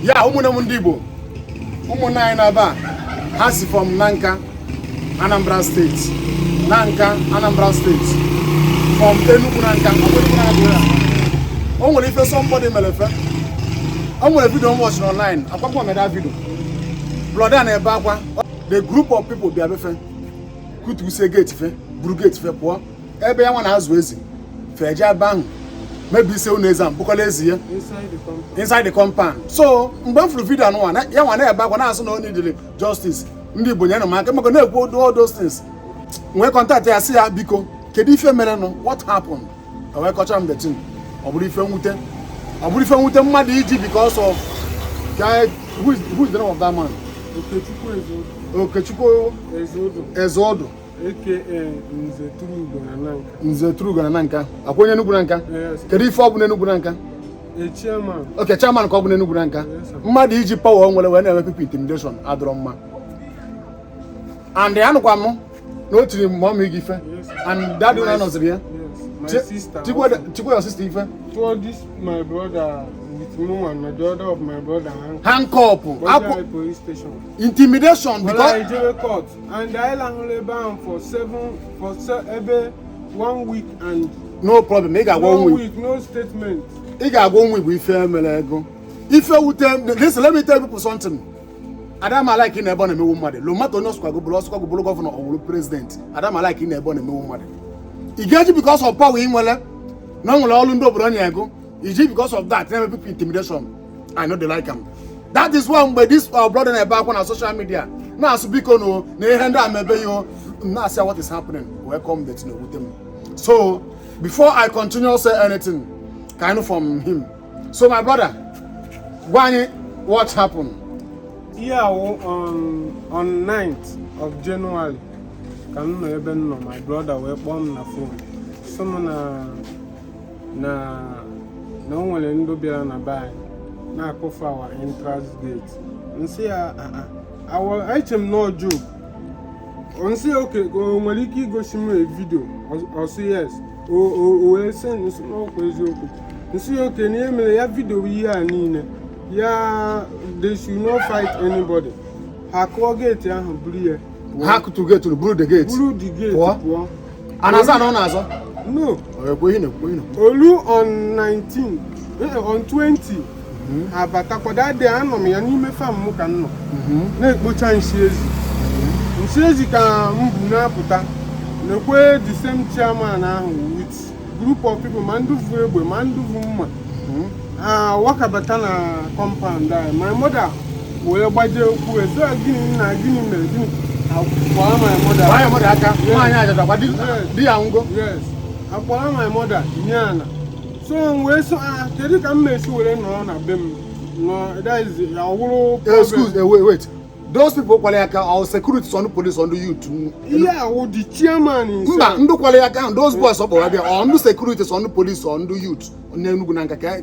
Ya ụmụnne m ndị Igbo, ụmụnne anyị na-ebe a, ha si from Nanka, Anambra State. Nanka, Anambra State, from Enugu Nanka. Ọ bụ Enugu Nanka. O nwere ife somebody mere fe. O nwere video m watch online akwakwa meda video brother na-ebe akwa. The group of people bịa befe kutusie gate fe, buru gate fe pụọ ebe ya nwa na-azụ ezi fe eje ebe ahụ mebisie ụlọ ezi ahụ, bụkọla ezi ya Inside the compound. Inside the compound. So mgbe m fụrụ video anụnwa ya nwa na-ebe akwa na-asụ na onye dịrị justice, ndị Igbo nyere m aka maka na-ekwu all those things, nwee contact ya, sị ya, biko, kedu ife merenụ? What happened? O wee kọcha m the thing. Ọ bụrụ ife mwute, ọ bụrụ ife mwute mmadụ iji because of guy. Who is the name of that man? Okechukwu Ezeodo. Okechukwu Ezeodo. Ezeodo. Aka Nze Turugo na Nanka. Nze Turugo na Nanka, akwa onye Enugu na Nka? Yes. Kedu ife ọ bụ n'Enugu na Nka? A chairman. Okay, chairman ka ọ bụ n'Enugu na Nka. Yes, sir. Mmadụ iji power o nwere wee na-eme people intimidation adọrọ mma. And anụkwa m na o tiri mummy gị ife Yes, sir. and daddy na nọziri ya. Yes. My sister Tikwe also. Tikwe your sister ife. Toward this my brother with me and the other of my brother handcuffed. Handcuff. Akwa police station. Intimidation. Well, Because I jebe court and I lahụrụ ebe ahụ for seven for se ebe one week and No problem, ị ga-agwa one onwe week, no statement. Ị ga-agwa onwe Igbo ife mere ego ife wute. Listen, let me tell people something. Adama like ị na ebe ọ na-emewu mmadụ lo mmadụ, onye ọsụkwa gụbụrụ ọsụkwa gụbụrụ governor, ọ wụrụ president. Adama like ị na ebe ọ na-emewu mmadụ. Ị ga-eji because of power ị nwere na o nwere ọrụ ndị obodo nye ego, iji because of that na-eme people intimidation. I no dey like am. That is why mgbe this our brother na-ebe akwa na social media na-asụ, biko, no na ihe ndị a mebe ihe o, m na-asị ya, what is happening? Welcome the thing ewute m. So before I continue say anything, ka I know from him. So my brother, gwa anyị what happened. Ihe awụ on 9th of January ka m nọ ebe m nọ. My brother wee kpọọ m na phone, sị m na o nwere ndị bịara na be anyị na-akụfu our entrance gate. Nsị ya, "Ah, ah." Eche m na ọ joke. Nsị ya, okay, o nwere ike igosi m a video? Ọ sị yes. O wee sị nsị n'ọkwa eziokwu. Nsị ya, okay, na ihe mere ya video ihe a niile ya, they should not fight anybody. Ha kụọ gate ahụ, buru ya pụọ. Ha kutu gate, buru the gate. Buru the gate. Pụọ? Pụọ. A na-azọ ana ọ na-azọ? No. Ọ ekwe ihe na-ekwu, ihe na-ekwu. Olu on 19, on 20, ha batakwa. That day anọ m ya n'ime farm m ka m nọ na-ekpocha nsị ezi, nsị ezi ka m bu na-apụta, nekwe the same chairman ahụ with group of people, ma ndị vu egbe ma ndị vu mma. Ha wakabata na compound anyị. My mother wee gbaje okwu ezi, "Gịnị na gịnị mere? Gịnị?" Ha kpọrọ my mother. Nwaanyị mmadụ aka, nwaanyị ajaja di. Yes. Di ya nwụgo. Yes, akpọrọ my mother nye ana. So m wee sị, ah, kedu ka m na-esi were nọrọ na be m nọ? That is ọwụrụ. Excuse, wait, wait, those people kwara ya aka, or security or police or ndị youth? Ihe awụ the chairman himself. Mba, ndị kwara ya aka ahụ, those boys ọ kpọrọ bịa, or ndị security or ndị police or ndị youth n'Enugu na nka ka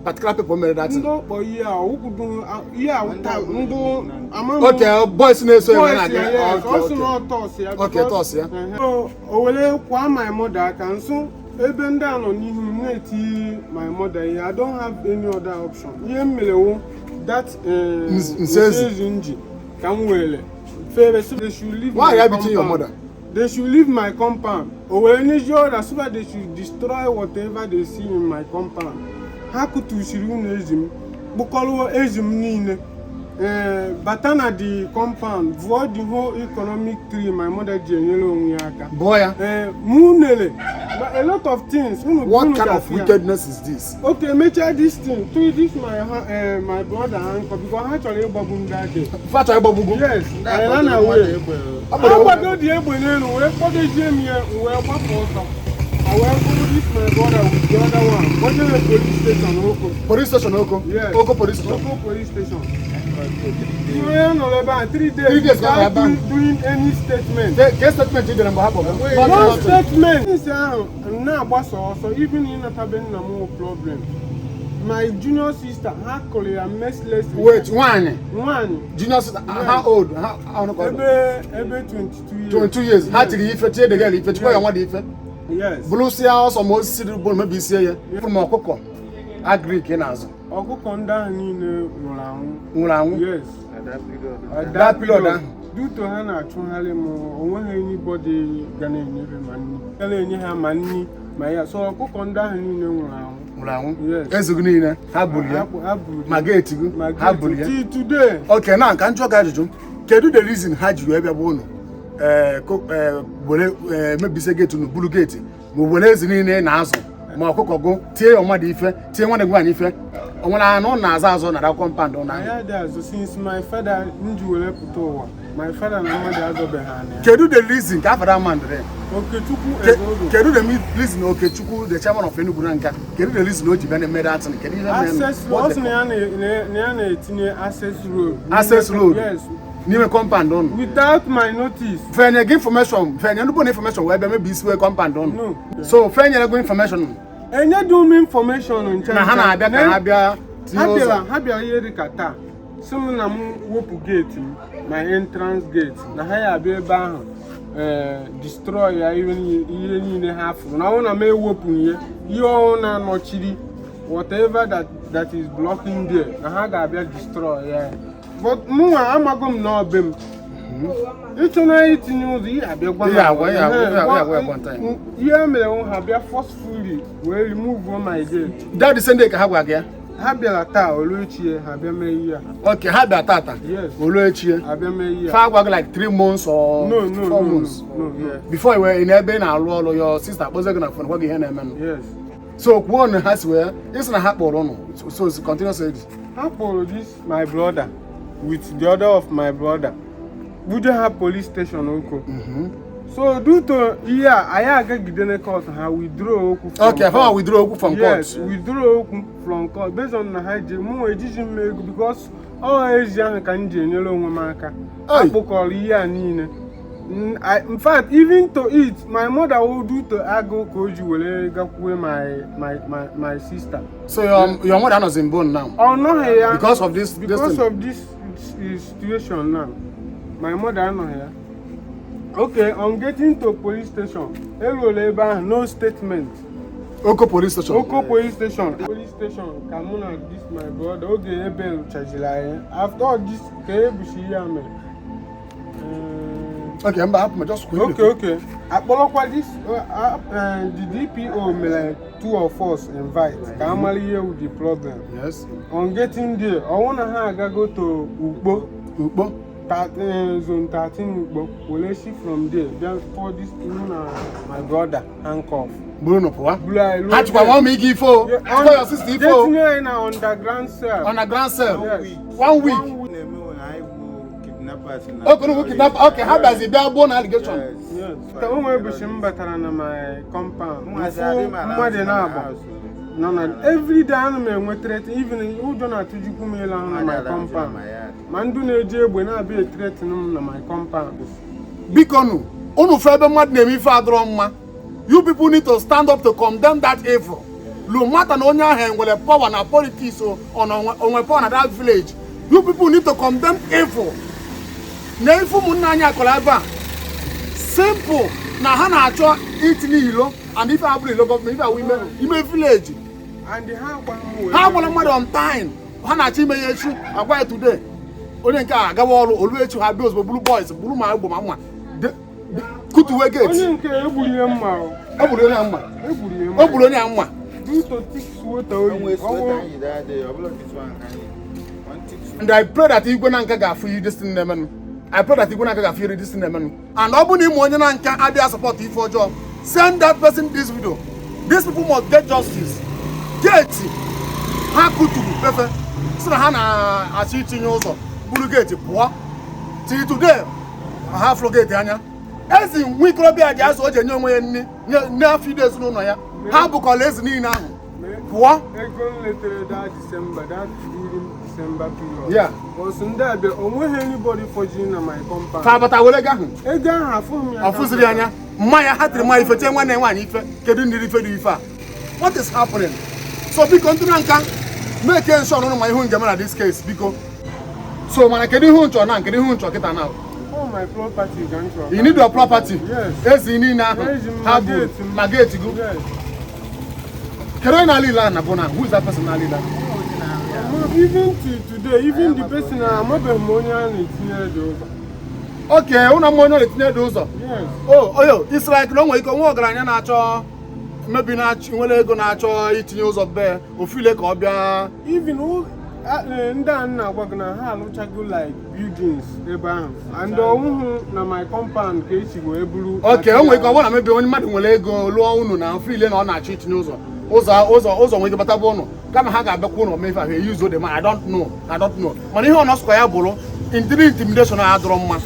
particular people mere that thing? Ndị ọkpọ ihe a ọwụkwudo ihe awụ taa ndị ama m. Okay, boys na-eso ya Boys na-aga. ya, yes. Okay, Ọ sị na okay. ọ tọs ya. Okay, tọs ya. So, o were kwa my mother aka nso ebe ndị a nọ n'ihu m na-eti my mother ihe. I don't have any other option. Ihe m mere wụ that Nsị ezi. nsị ezi nji ka m were fere sị they should leave Why my are you beating your compound. mother? They should leave my compound. O were nyezie order so that they should destroy whatever they see in my compound. Ha kụtusiri ụlọ ezi m, kpụkọrọ ezi m niile, ee, bata na the compound, vụọ the whole economic tree my mother ji enyere onwe ya aka. Bụọ ya. Ee, mụ nele a lot of things unu What unu kind of ga-afụ ya. wickedness is this? Okay, mechaa this thing to this my brother handcuff because ha chọrọ ịgbagbu m that day. Fa chọrọ ịgbagbugo? Yes, I ran away. Agbado- Agbado dị egbe n'elu wee kpọdozie m ya, m wee gbapụ ọsọ. I wee kpụrụ this my brother with the other one kpọjere police station Oko. Police station Oko? Yes. Oko police station. Oko police station. Ihe nọrọ ebe a 3 days 3 days ka nọ without ebe ahụ. doing any statement. Ke statement ị dere mgbe ha kpọrọ? No Nothing. statement. Since ahụ m na-agbasa ọsọ, even ịnatabe nna m wụ problem. My junior sister, ha kụrụ ya mercilessly. Wait, nwaanyị? Nwaanyị. Junior sister, how old? How old? Ebe 22 years. 22 years. Ha tiri ya ife, tie the girl ife, tikwa ya nwa dị ife. Yes. Bụrụsịa ọsọ ma osisi dị bụ mebisie ya. Fụrụ m ọkụkọ agric ị na-azụ. Ọkụkọ ndị ahụ niile nwụrụ anwụ. Nwụrụ anwụ? Yes. That period ahụ. Due to ha na-achụgharị m, onweghị anybody ga na-enyere ma nri, ga na-enye ha ma nri ma ya. So ọkụkọ ndị ahụ niile nwụrụ anwụ. Nwụrụ anwụ? Yes. Ezi gị niile ha buru ya? Ha buru. Ma gate gị Ma ha buru ya? Till today. Okay, na ka m jụọ gị ajụjụ, kedu the reason ha ji wee bịa bụ unu were mebisie gate unu, buru gate, ma were ezi niile na-azụ ma ọkụkọ gụ, tie ya mmadụ ife, tie nwanne gị nwaanyị ife? O nwere anụ na-azụ azụ na compound ụnụ ahụ? Anyị adị azụ since my father m ji were pụta ụwa. My father na mmadụ azọbeghị anị ya. Kedu the reason ka afara man dịrị? Okechukwu Ezeogo. Kedu the reason Okechukwu, the chairman of Enugu Nanka, kedu the reason o ji bịa na-eme that thing? Kedu ihe mere? Access road, ọ sị na ya na-etinye access road. Access road? Yes. N'ime compound ụnụ? Without my notice. Fenye gị information, fenye nnukwu na information wee bịa mebi isi wee compound ụnụ? No. So fenyere gị information? Enyedu m information ncha. Na ha na-abịa ka ha bịa tinye ụzọ? Ha bịara ihe dịka taa, sị m na m wepụ gate m, my entrance gate, na ha ya abịa ebe ahụ destroy ya, ihe niile ha fụrụ, na ọ na m ewepụ ihe ọhụụ na-anọchiri whatever that is blocking there, na ha ga-abịa destroy ya. But mụnwa amago m na ọbe m ịchọ na itinye ụzọ ihe abịa gwa ihe mere ha bịa forcefully wee remove my gate. That the same day ka ha gwa gị ya? Ha bịara taa, olu echie ha bịa mee ihe a. Okay, ha bịa tata? Yes. Olu echie? Ha bịa mee ihe a. Fa gwa gị like 3 months or No, no, 4 months? No, no. Before you were in ebe ị na-alụ ọrụ, your sister kpọzie gị na phone gwa gị ihe na-emenụ? Yes. So kwuo na ha si wee ịsị na ha kpọrọ ụnụ, so continue say. Ha kpọrọ this my brother with the other of my brother, buje ha police station Oko. So due to ihe a, anyị agagidere court, ha withdraw okwu from Okay, ha withdraw okwu from court. Yes, withdraw okwu from court based on na ha ji mụ ejiji m ego, because ọ ezi ahụ ka m ji enyere onwe m aka. Akpụkọrọ ihe a niile. In fact, even to eat, my mother will do to agụ ka o ji were gakwue my sister. So your mother nọzi in bone now? Ọ nọghị ya. Because of this? Because of this situation now. My mother anọghị ya. Okay, on getting to police station, eruola ebe ahụ, no statement. Oko police station? Oko police station. Police station ka mụ na this my brother oge ebe chajiri anyị. After all this, ka ebuchi ihe a mere. Okay, mba, hapụ m, just kwuo. Okay. Akpọrọkwa this the DPO mere two of us invite ka amara ihe wụ the problem. Yes. On getting there, ọnwụ na ha agago to Ukpo. Ukpo? Zone 13 Ukpo, were si from there bịa for this mụ na my brother handcuff. Buru nụ pụwa? Buru anyị ruo Ha chịkwa nwa ụmụ ike ife o. Chịkwa your sister ife o. Tinye anyị na underground cell. Underground cell? Yes. 1 week? Okay, no, kidnap. Okay, ha bịazi bịa gbuo na allegation. Yes. O nwere ụbọchị m batara na my compound, mmadụ na-agba nọ na everyday ana m enwe threat, even ụjọ na-atụjukwu m ịla ahụ na my compound, ma ndị na-eji egbe na-abịa threaten m na my compound. Biko nụ, unu fụ ebe mmadụ na-eme ife adọrọ mma, you people need to stand up to condemn that evil. No matter na onye ahụ enwere power na politics o onwe power na that village, you people need to condemn evil. Na ife ụmụnne anyị akọrọ ebe a simple, na ha na-achọ itinye ilo, and ife abụrụ ilo gọọmenti, ife awụ ime village. Ha gwara mmadụ on time, ha na-achọ ime ya echi, agwa ya today. Onye nke a agawa ọrụ olu echi, ha bịa ozugbo buru boys, buru ma egbo ma mma, kutuwe gate. Onye nke egburu ihe mma. O gburu onye mma. O gburu onye mma. And I pray that Igwe Nanka ga-afụ ihe this thing na-emenụ. I pray that Igwe Nanka ga-afụ ihe this thing na-emenụ. And ọ bụrụ na ịmụ onye Nanka abịa support ife ọjọọ, send that person this video. These people must get justice. Gate ha kuturu pefe sị na ha na-achọ itinye ụzọ, buru gate pụọ. Till today, ha fụrụ gate anya. Ezi nwa ikorobịa ji azụ o ji enye onwe ya nri n'afọ ide ezinụlọ ya, ha bụkọla ezi niile ahụ pụọ. Ego m letere that December, that during December period. Yeah. Because ndị abịa onweghị anybody forging na my compound. Fa abata were ego ahụ. Ego ahụ afụ m ya. Ọ fụziri anya. Mmanya ha tiri mmanya ife tie nwanne nwaanyị ife. Kedu ndị ife dị ife a? What is happening? So biko ndị Nanka make sure ụnụ ma ihu njem na this case biko. So mana kedu ihu nchọ na kedu ihu nchọ kịta na? All my property ka m chọrọ. You need your property. Yes. Ezi niile ahụ ha bụ ma gate gụ. Yes. Kedu onye na-ala ile ahụ na bụ na? Who is that person na-ala ile ahụ? Even till today, even the person, amabeghị m onye a na-etinyere dị ụzọ. Oke ụlọ mma, onye ọ na-etinye dị ụzọ? Yes. O oyo, it's like na o nwere ike nwa ọgaranya na-achọ mebi na-achọ nwere ego, na-achọ itinye ụzọ be ofile ka ọ bịa. Even ndị a m na-agwa gị na ha alụchago like buildings ebe ahụ, and ọwụhụ na my compound ka esi wee buru. Oke, o nwere ike ọ bụrụ na mebi onye mmadụ nwere ego lụọ unu na ofile na ọ na-achọ itinye ụzọ nwere ike bata bụ ụnụ, kama ha ga-abịakwa ụnụ mee ife ahụ eyuzo them. I don't know, I don't know. Mana ihe ọ nọsụkwa ya bụrụ indiri intimidation a adọrọ mma.